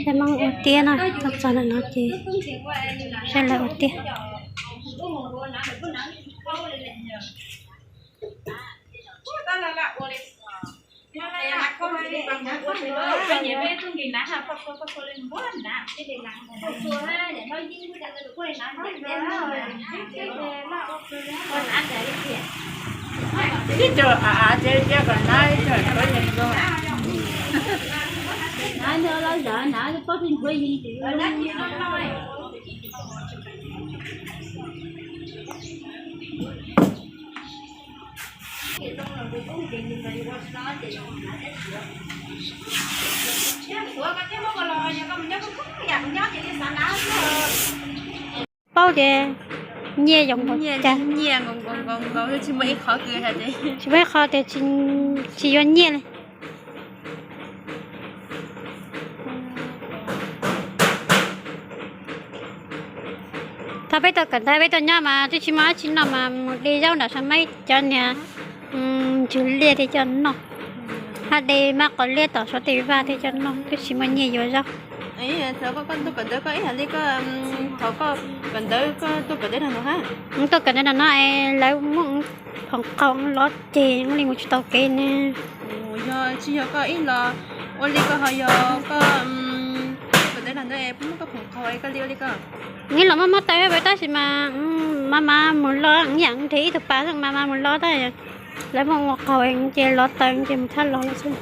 Peb Hmoob ua tiab na, tuaj txog ntawm no ces saib lawv ua tiab. Paub tias nyiaj yoov nkaus, nyiaj nkaus nkaus nkaus, tsis muaj ib qho tias tsis yuav nyiaj li. Thaum peb tau kawm ntawv peb tuaj nyob mas twb tsis muaj dab tsi noj mas mus de zaub nram Sa Maib cov niag ntsws liaj thiaj coj noj, hab de mab qos liab tom Suav tej vaj thiaj coj noj, twb tsis muaj nyiaj yuav zaub. Thaum koj tuaj kawm ntawv koj ib yam li koj, thaum koj kawm ntawv koj tuaj kawm ntawv rau no hab? Tuaj kawm ntawv rau no es lawv muab phoom qau lov ceg ua li mus tsis tau kev ne. Yog tsis yog koj ib los ua li koj ho yog koj kawm ntawv rau ntawd es muab koj phoom qau es koj li ua li koj. Ib los muab mob taw tab sis mas mas mas mus los ib yam nrhiav ib tug pas mas mas mus los tab, lawv muab ua qaug ces lov taw ces mus thab los lawm xwb.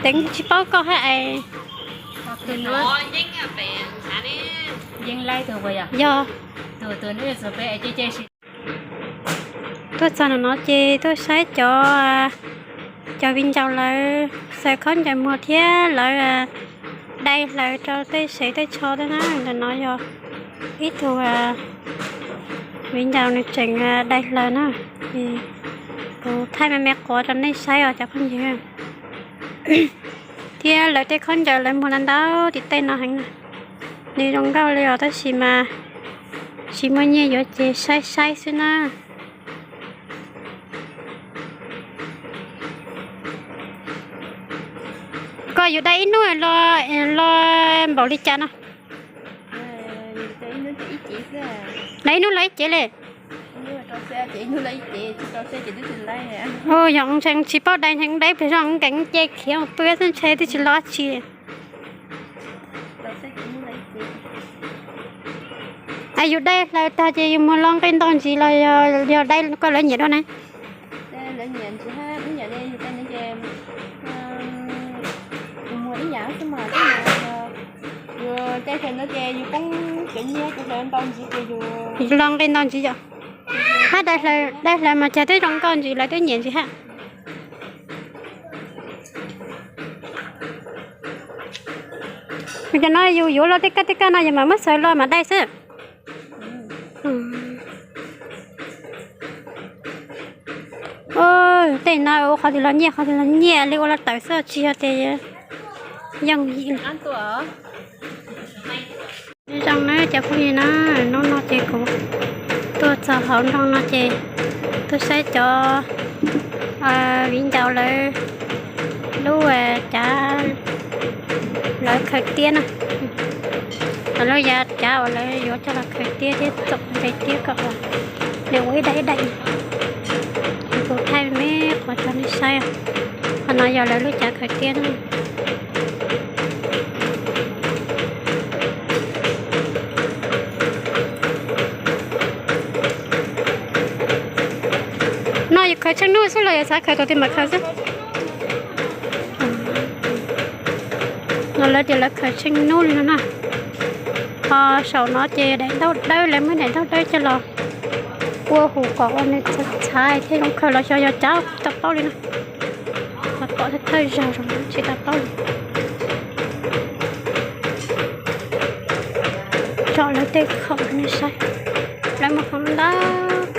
Teev tsis paub koj hab es. Yog tuaj txog no ces tuaj saib cov, cov viv ncaus lawv xaws khaub ncaws muag thiab lawv dai hlaws rau tej sev tej tsho tej na. Ntawm no yog ib tug viv ncaus nws tseem dai hlaws na, es kuv thaij me me quav rau nej saib os cov phooj ywg. Thiab lawv tej khaub ncaws lawv muag ntau ntau tim tej no heev na. Nws zoo nkauj li os tab sis mas tsis muaj nyiaj yuav ces saib saib xwb na. Koj yuav dai ib hnub los npaum li cas no? Dai ib hnub los ib cev li. Yog ntshai tsis paub dai, ntshai dai pliag zog nkees ce khiav mus pw xwb ntshai twb tsis los tsi. Es yus dai hlaws tag ces yus muag lo nqe ntau ntsis los yog dai kom lawv nyiam dua na? Yus dai hlaws no ces yus poob cov nyiaj cov hlaws ntau ntsis ces yus lo nqe ntau ntsis yom. Hab dai hlaws mas cas twb zoo nkauj ntsis lawv twb nyiam ntsis hab. Cov no yus yuav los tej kab tej kab no yus mam muab xaws los mam dai xwb. Tej no ua qhov twg los nyiaj qhov twg los nyiaj li ua los tawm xwb tsis yog tias yooj yim. Zoo na cov phooj ywg na, hnub no ces kuv tuaj txog hauv nroog no ces tuaj saib cov viv ncaus lawv lub cav lawv khaws tiab na. Lawv lub yav cav uas lawv yuav coj los khaws tiab thiab txoom nqe tiab kom nws ua ib daim ib daim. Kuv thaij me qhov Tso nej saib, qhov no yog lawv lub cav khaws tiab na. No yus khaws tsheej nuj xwb los yog xav khaws tau tis mam khaws xwb? No lawv tias lawv khaws tsheej nuj li no na. Ho saum no ces daim ntaub dawb, lawv muab daim ntaub dawb coj los ua hu kom ua nws txhais thiab zoo khaws los xyov yog cab tsis tau paub li na. Los pom thawj thawj zaug zoo tsis tau paub li. Tso lawv tej khaum nej saib, lawv muaj khaum ntau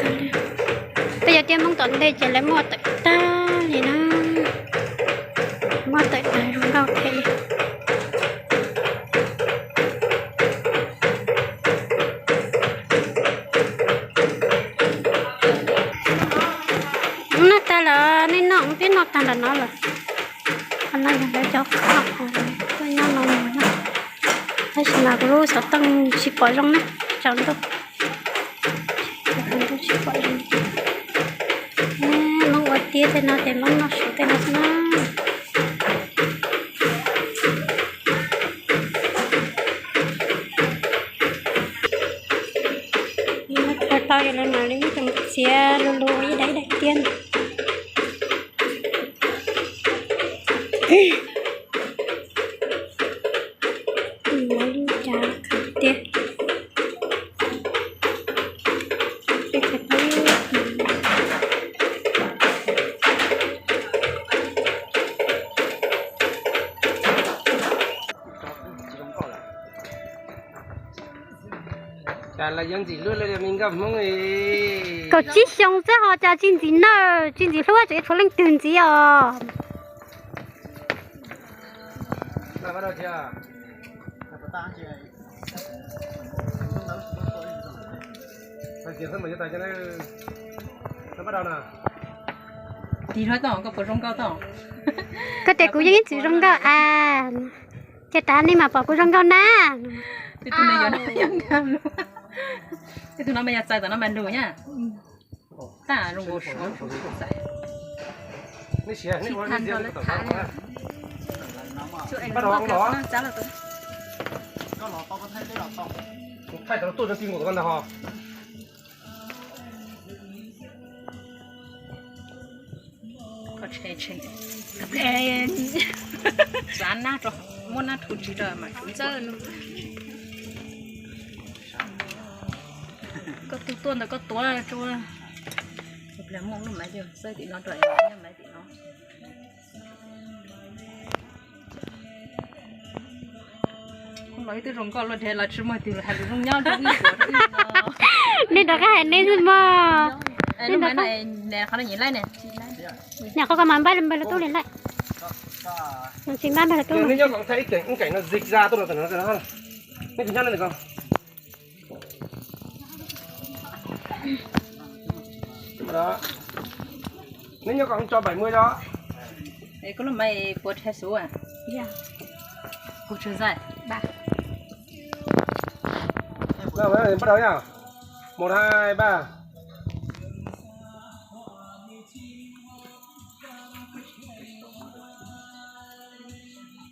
kawg li. Peb yog tiaj Hmoob tom ntej ces lawv muaj tawm tag li na. Muaj tawm tag zoo nkauj thiab li. Noj tag lawm, nej noj, peb noj tag nram no lawm. Qhov no yog lawv cov khoom tuaj nyob no mus na. Tab sis mas kuv lub xov tooj tsis pom zoo na, tsaus ntuj, tsaus ntuj tsis pom zoo. Hmoob ua tiab tej no ces Hmoob noj su tej no xwb na. Khaws tau yog lawv mam li ib txiav lug lug ib daim ib daim tiab. Lub cav khaws tiab. Kaum tsib xyoo xwb ho cas tsis ntxiv nawj tsis ntxiv hlub tseem tshuav leej twg ntxiv os. Tig hlo tau, koj puas zoo nkauj tau? Koj tias kuv yeej ib txwm zoo nkauj as. Ces tas nej mas pom kuv zoo nkauj na. Tej tug no mas yog txais tom no mas lug nyab. Tab zoo nkaus suav. Thaij rau lub tuaj rau ti nkaus ntag ho. Xav nab rau, muab nab rhu rig rau mas tsuv ntxawj. Koj tus tuaj ntawd koj tuav rau. Pliag muaj lub maiv xawb tim no rau, maiv tim no. Los ib tug zoo nkauj luaj dhau los tsis muaj tus hais lus zoo nyob rau wb, nej rov qab hais nej xwb mog. Qhov no nyiam laij ne. Nyam qhov ko mas npaj npawg lwm tub li laij. Tsis npaj npawg lwm tub. Neb nyob kom thaij ib keem, ib keem no zig zag tuaj rau tam no. Neb tsis nyob ne ko. Neb nyob kom tso bảy mươi cho. Koj lub maiv puas rhe xuv? Kuv tsis zais. Bắt đầu nha. Một, hai, ba.